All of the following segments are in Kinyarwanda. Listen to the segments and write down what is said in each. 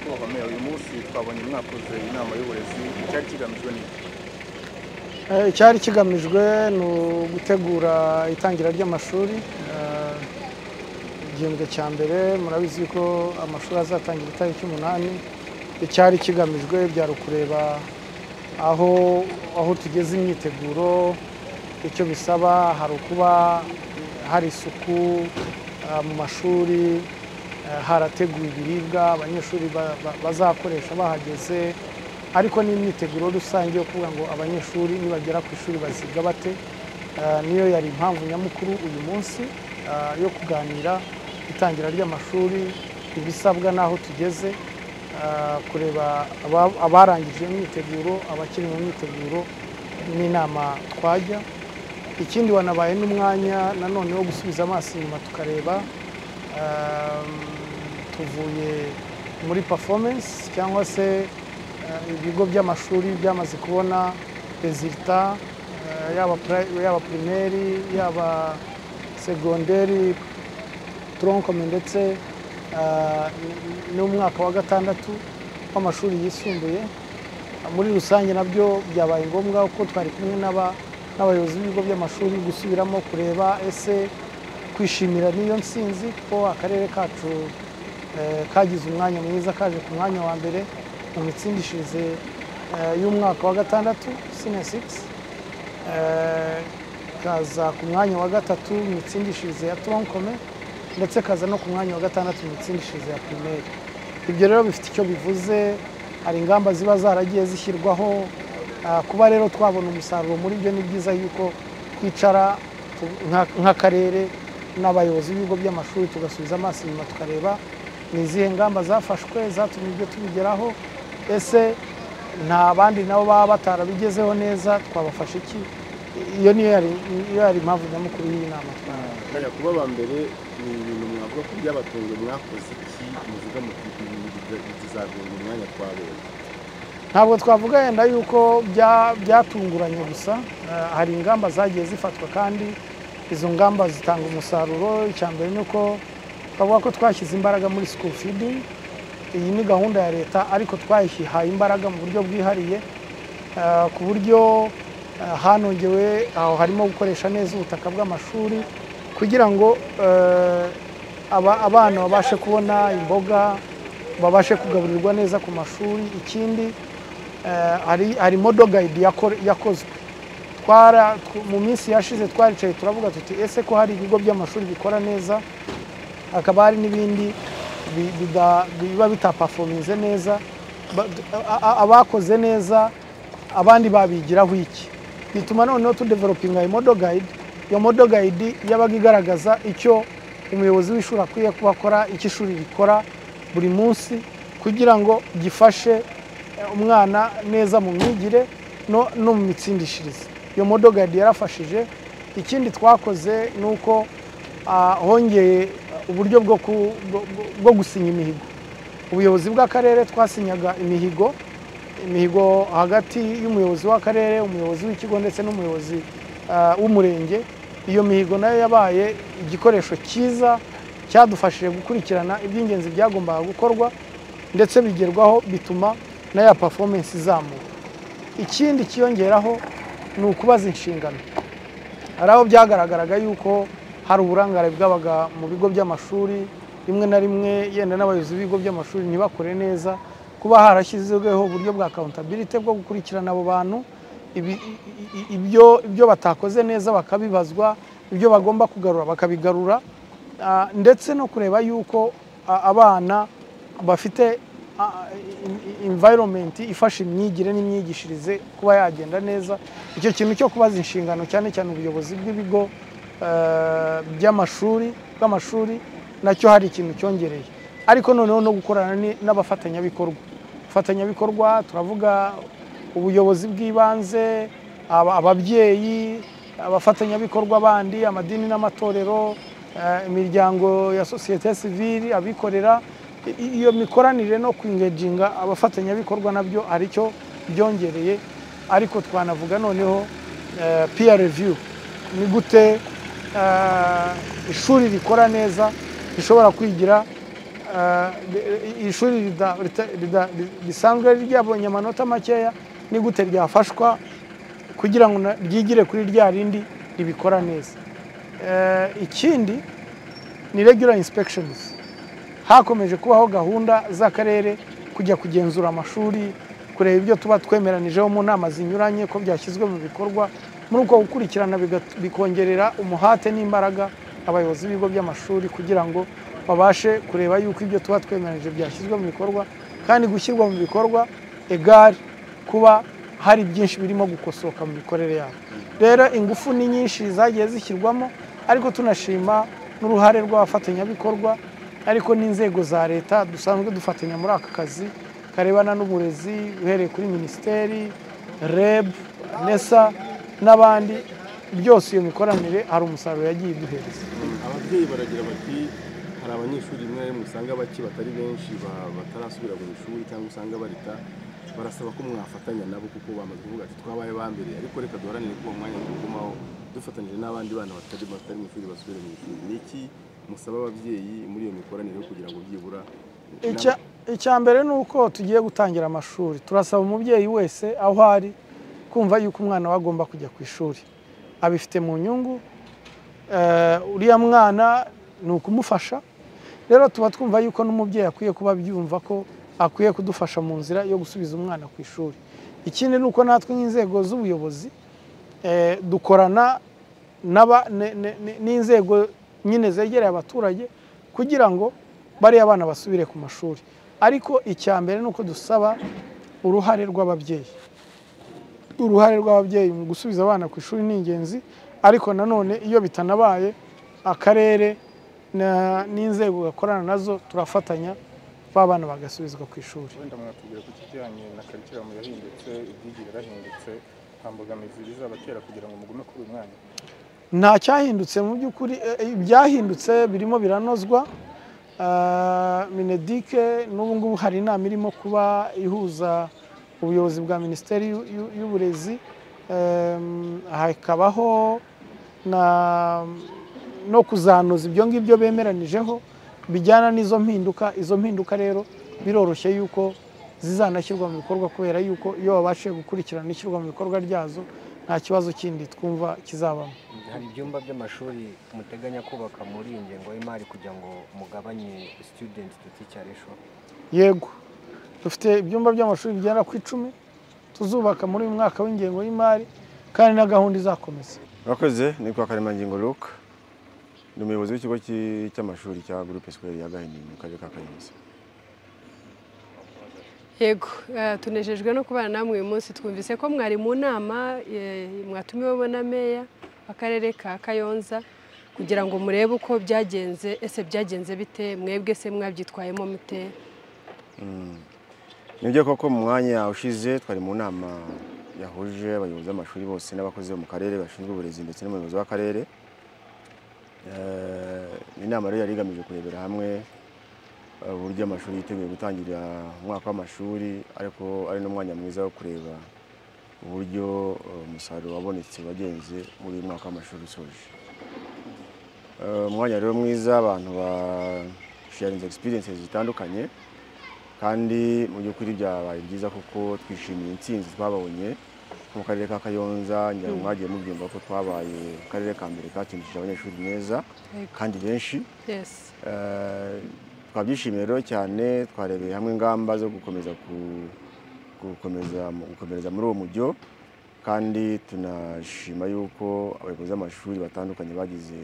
Nyakubahwa Meya, uyu munsi twabonye mwakoze inama y'uburezi, icyari kigamijwe ni iki? Icyari kigamijwe ni ugutegura itangira ry'amashuri. Igihembwe cya mbere murabizi ko amashuri azatangira itariki 8. Icyari kigamijwe byari ukureba aho tugeze imyiteguro, icyo bisaba, hari ukuba hari isuku mu mashuri, harateguwe ibiribwa abanyeshuri bazakoresha bahageze, ariko n'imyiteguro rusange yo kuvuga ngo abanyeshuri nibagera ku ishuri baziga bate. Niyo yari impamvu nyamukuru uyu munsi yo kuganira itangira ry'amashuri, ibisabwa n'aho tugeze, kureba abarangije imyiteguro, abakiri mu myiteguro n'inama twajya. Ikindi wanabaye n'umwanya nanone wo gusubiza amaso inyuma tukareba tuvuye muri performance cyangwa se ibigo by'amashuri byamaze kubona resultat, yaba primaire, yaba segonderi, tronc commun ndetse n'umwaka wa 6 w'amashuri yisumbuye. Muri rusange nabyo byabaye ngombwa ko twari kumwe n'abayobozi b'ibigo by'amashuri gusubiramo kureba ese kwishimira n'iyo nsinzi, ko akarere kacu kagize umwanya mwiza, kaje ku mwanya wa mbere mu mitsindishirize y'umwaka wa 6 senior 6, kaza ku mwanya wa 3 mu mitsindishirize ya tronc commun, ndetse kaza no ku mwanya wa 6 mu mitsindishirize ya primaire. Ibyo rero bifite icyo bivuze, hari ingamba ziba zaragiye zishyirwaho. Kuba rero twabona umusaruro muri byo ni byiza yuko twicara nk'akarere n'abayobozi b'ibigo by'amashuri tugasubiza amaso inyuma tukareba ni izihe ngamba zafashwe zatumye ibyo tubigeraho, ese nta bandi nabo baba batarabigezeho neza, twabafasha iki? Iyo niyo yari impamvu nyamukuru y'iyi nama. Kanya kuba aba mbere ni ibintu mwavuga ko byabatunze, mwakoze iki muvuga muti bizagonga umwanya twabonye? Ntabwo twavuga yenda yuko byatunguranye gusa, hari ingamba zagiye zifatwa kandi izo ngamba zitanga umusaruro. Icya mbere ni uko twavuga ko twashyize imbaraga muri school feeding. Iyi ni gahunda ya leta ariko twayihaye imbaraga mu buryo bwihariye, ku buryo hanongewe aho harimo gukoresha neza ubutaka bw'amashuri kugira ngo abana babashe kubona imboga, babashe kugaburirwa neza ku mashuri. Ikindi hari model guide yakozwe. Mu minsi yashize twaricaye turavuga tuti ese ko hari ibigo by'amashuri bikora neza hakaba hari n'ibindi biba bitaperforminze neza, abakoze neza abandi babigiraho iki? Bituma noneho tudevelopinga model guide. Iyo model guide yabaga igaragaza icyo umuyobozi w'ishuri akwiye kuba akora, icyo ishuri rikora buri munsi kugira ngo gifashe umwana neza mu myigire no mu mitsindishirize. Iyo model guide yarafashije. Ikindi twakoze ni uko hongeye uburyo bwo gusinya imihigo. Ubuyobozi bw'akarere twasinyaga imihigo hagati y'umuyobozi w'akarere, umuyobozi w'ikigo ndetse n'umuyobozi w'umurenge. Iyo mihigo nayo yabaye igikoresho cyiza cyadufashije gukurikirana iby'ingenzi byagombaga gukorwa ndetse bigerwaho, bituma na ya performance izamuka. Ikindi kiyongeraho ni ukubaza inshingano. Hari aho byagaragaraga yuko hari uburangare bwabaga mu bigo by'amashuri, rimwe na rimwe yenda n'abayobozi b'ibigo by'amashuri ntibakore neza. Kuba harashyizweho uburyo bwa accountability bwo gukurikirana abo bantu, ibyo batakoze neza bakabibazwa, ibyo bagomba kugarura bakabigarura, ndetse no kureba yuko abana bafite environment ifasha imyigire n'imyigishirize kuba yagenda neza. Icyo kintu cyo kubaza inshingano cyane cyane ubuyobozi bw'ibigo by'amashuri nacyo hari ikintu cyongereye. Ariko noneho no gukorana n'abafatanyabikorwa. Abafatanyabikorwa turavuga ubuyobozi bw'ibanze, ababyeyi, abafatanyabikorwa bandi, amadini n'amatorero, imiryango ya société civile, abikorera. Iyo mikoranire no kwingeginga abafatanyabikorwa nabyo hari icyo byongereye. Ariko twanavuga noneho peer review, ni gute ishuri rikora neza rishobora kwigira ishuri risanzwe ryabonye amanota makeya ni gute ryafashwa kugira ngo ryigire kuri rya rindi ribikora neza. Ikindi ni regular inspections. Hakomeje kubaho gahunda z'akarere kujya kugenzura amashuri, kureba ibyo tuba twemeranijeho mu nama zinyuranye ko byashyizwe mu bikorwa. Muri uko gukurikirana bikongerera umuhate n'imbaraga abayobozi b'ibigo by'amashuri kugira ngo babashe kureba yuko ibyo tuba twemeranije byashyizwe mu bikorwa, kandi gushyirwa mu bikorwa egare kuba hari byinshi birimo gukosoka mu mikorere yabo. Rero ingufu ni nyinshi zagiye zishyirwamo, ariko tunashima n'uruhare rw'abafatanyabikorwa, ariko n'inzego za leta dusanzwe dufatanya muri aka kazi karebana n'uburezi, uhereye kuri minisiteri, REB, NESA n'abandi. Byose iyo mikoranire hari umusaruro yagiye iduhereza. Ababyeyi baragira bati hari abanyeshuri rimwe na rimwe usanga bake batari benshi batarasubira mu ishuri cyangwa usanga barita, barasaba ko mwafatanya nabo kuko bamaze kuvuga ati twabaye ba mbere, ariko reka duharanire ko uwo mwanya tugumaho dufatanyije n'abandi bana batari mu ishuri basubire mu ishuri. Ni iki musaba ababyeyi muri iyo mikoranire kugira ngo byibura? Icya mbere ni uko tugiye gutangira amashuri, turasaba umubyeyi wese aho ari kumva yuko umwana we agomba kujya ku ishuri, abifite mu nyungu. Uriya mwana ni ukumufasha. Rero tuba twumva yuko n'umubyeyi akwiye kuba abyumva ko akwiye kudufasha mu nzira yo gusubiza umwana ku ishuri. Ikindi ni uko natwe nk'inzego z'ubuyobozi dukorana n'inzego nyine zegereye abaturage kugira ngo bariya abana basubire ku mashuri. Ariko icya mbere ni uko dusaba uruhare rw'ababyeyi. Uruhare rw'ababyeyi mu gusubiza abana ku ishuri ni ingenzi, ariko nanone iyo bitanabaye akarere n'inzego gakorana nazo turafatanya ba bana bagasubizwa ku ishuri. Wenda mwatubwira ku kijyanye na curriculum yahindutse, ibyigire yarahindutse, nta mbogamizi bizabatera kugira ngo mugume kuri uyu mwanya? Nta cyahindutse mu by'ukuri, ibyahindutse birimo biranozwa. Mineduc n'ubu ngubu hari inama irimo kuba ihuza ubuyobozi bwa minisiteri y'uburezi, hakabaho no kuzanoza ibyo ngibyo bemeranijeho bijyana n'izo mpinduka. Izo mpinduka rero biroroshye yuko zizanashyirwa mu bikorwa, kubera yuko iyo babashije gukurikirana ishyirwa mu bikorwa ryazo nta kibazo kindi twumva kizabamo. Hari ibyumba by'amashuri muteganya kubaka muri iyi ngengo y'imari kugira ngo mugabanye student to teacher ratio? Yego, dufite ibyumba by'amashuri bigera ku 10 tuzubaka muri uyu mwaka w'ingengo y'imari, kandi na gahunda izakomeza. Murakoze. Nitwa Karemangingo Luc, ni umuyobozi w'ikigo cy'amashuri cya Groupe Scolaire ya Gahini mu karere ka Kayonza. Yego, tunejejwe no kubana namwe uyu munsi. Twumvise ko mwari mu nama mwatumiwemo na meya w'akarere ka Kayonza kugira ngo murebe uko byagenze. Ese byagenze bite? Mwebwe se mwabyitwayemo mute? Nibyo koko mu mwanya ushize twari mu nama yahuje abayobozi b'amashuri bose n'abakozi bo mu karere bashinzwe uburezi ndetse n'umuyobozi w'akarere. Inama rero yari igamije kurebera hamwe uburyo amashuri yiteguye gutangira umwaka w'amashuri, ariko ari n'umwanya mwiza wo kureba uburyo umusaruro wabonetse wagenze muri uyu mwaka w'amashuri usoje. Umwanya rero mwiza, abantu ba sharing experiences zitandukanye, kandi mu by'ukuri byabaye byiza kuko twishimiye intsinzi twabonye mu karere ka Kayonza. Ngira ngo mwagiye mubyumva ko twabaye akarere ka mbere katsindishije abanyeshuri neza kandi benshi. Twabyishimiye rero cyane, twarebeye hamwe ingamba zo gukomeza gukomereza muri uwo mujyo, kandi tunashima yuko abayobozi b'amashuri batandukanye bagize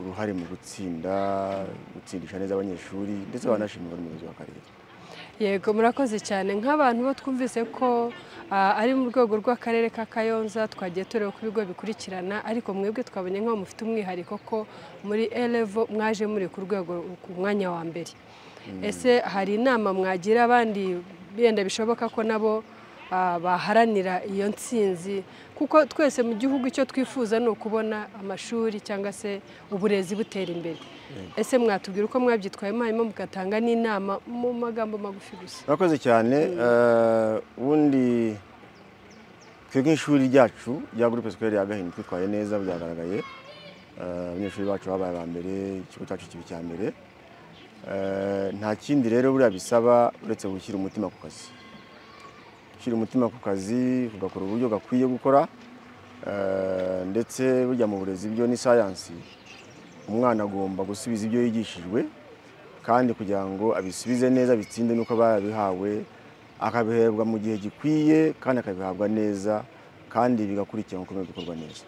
uruhare mu gutsindisha neza abanyeshuri, ndetse banashimirwa n'umuyobozi w'akarere. Yego, murakoze cyane. Nk'abantu bo twumvise ko ari mu rwego rw'akarere ka Kayonza, twagiye tureba ku bigo bikurikirana, ariko mwebwe twabonye nk'aho mufite umwihariko ko muri A-level mwaje muri ku rwego ku mwanya wa mbere. Ese hari inama mwagira abandi benda bishoboka ko nabo baharanira iyo ntsinzi? Kuko twese mu gihugu icyo twifuza ni ukubona amashuri cyangwa se uburezi butera imbere. Ese mwatubwira uko mwabyitwayemo, hanyuma mugatanga n'inama mu magambo magufi gusa? Murakoze cyane. Ubundi twe nk'ishuri ryacu rya Groupe Scolaire ya Gahini twitwaye neza, byagaragaye. Abanyeshuri bacu babaye aba mbere, ikigo cyacu kiba icya mbere. Nta kindi rero buriya bisaba uretse gushyira umutima ku kazi, gushyira umutima ku kazi ugakora uburyo gakwiye gukora. Ndetse burya mu burezi byo ni sayansi, umwana agomba gusubiza ibyo yigishijwe, kandi kugira ngo abisubize neza bitsinde nuko babihawe, akabihebwa mu gihe gikwiye kandi akabihabwa neza, kandi bigakurikirana uko bikorwa neza.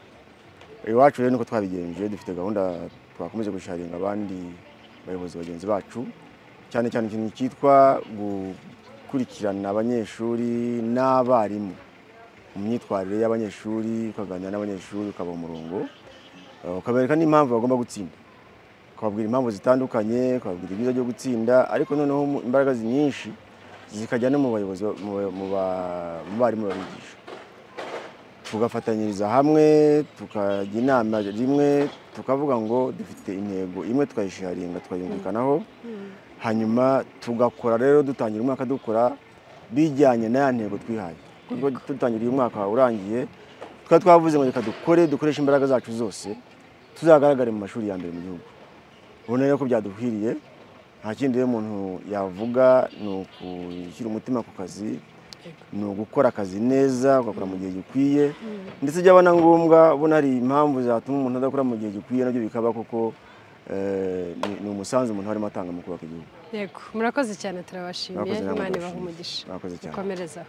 Iwacu rero nuko twabigenje, dufite gahunda twakomeje gusharinga abandi bayobozi bagenzi bacu, cyane cyane ikintu cyitwa gukurikirana abanyeshuri n'abarimu mu myitwarire y'abanyeshuri, ukaganira n'abanyeshuri ukaba umurongo, ukabereka n'impamvu bagomba gutsinda, ukababwira impamvu zitandukanye, ukababwira ibyiza byo gutsinda, ariko noneho imbaraga nyinshi zikajya no mu bayobozi, mu barimu babigisha, tugafatanyiriza hamwe, tukajya inama rimwe, tukavuga ngo dufite intego imwe, tukayisharinga, tukayumvikanaho, hanyuma tugakora. Rero dutangira umwaka dukora bijyanye na ya ntego twihaye. Kuko dutangira uyu mwaka urangiye twari twavuze ngo reka dukore, dukoreshe imbaraga zacu zose, tuzagaragare mu mashuri ya mbere mu gihugu. Ubona rero ko byadukwiriye, nta kindi rero umuntu yavuga ni ukushyira umutima ku kazi, ni ugukora akazi neza, ugakora mu gihe gikwiye, ndetse byaba na ngombwa ubona hari impamvu zatuma umuntu adakora mu gihe gikwiye, nabyo bikaba, kuko ni umusanzu umuntu arimo atanga mu kubaka igihugu. Yego, murakoze cyane, turabashimiye, Imana ibahe umugisha. Murakoze cyane. Mukomerezaho.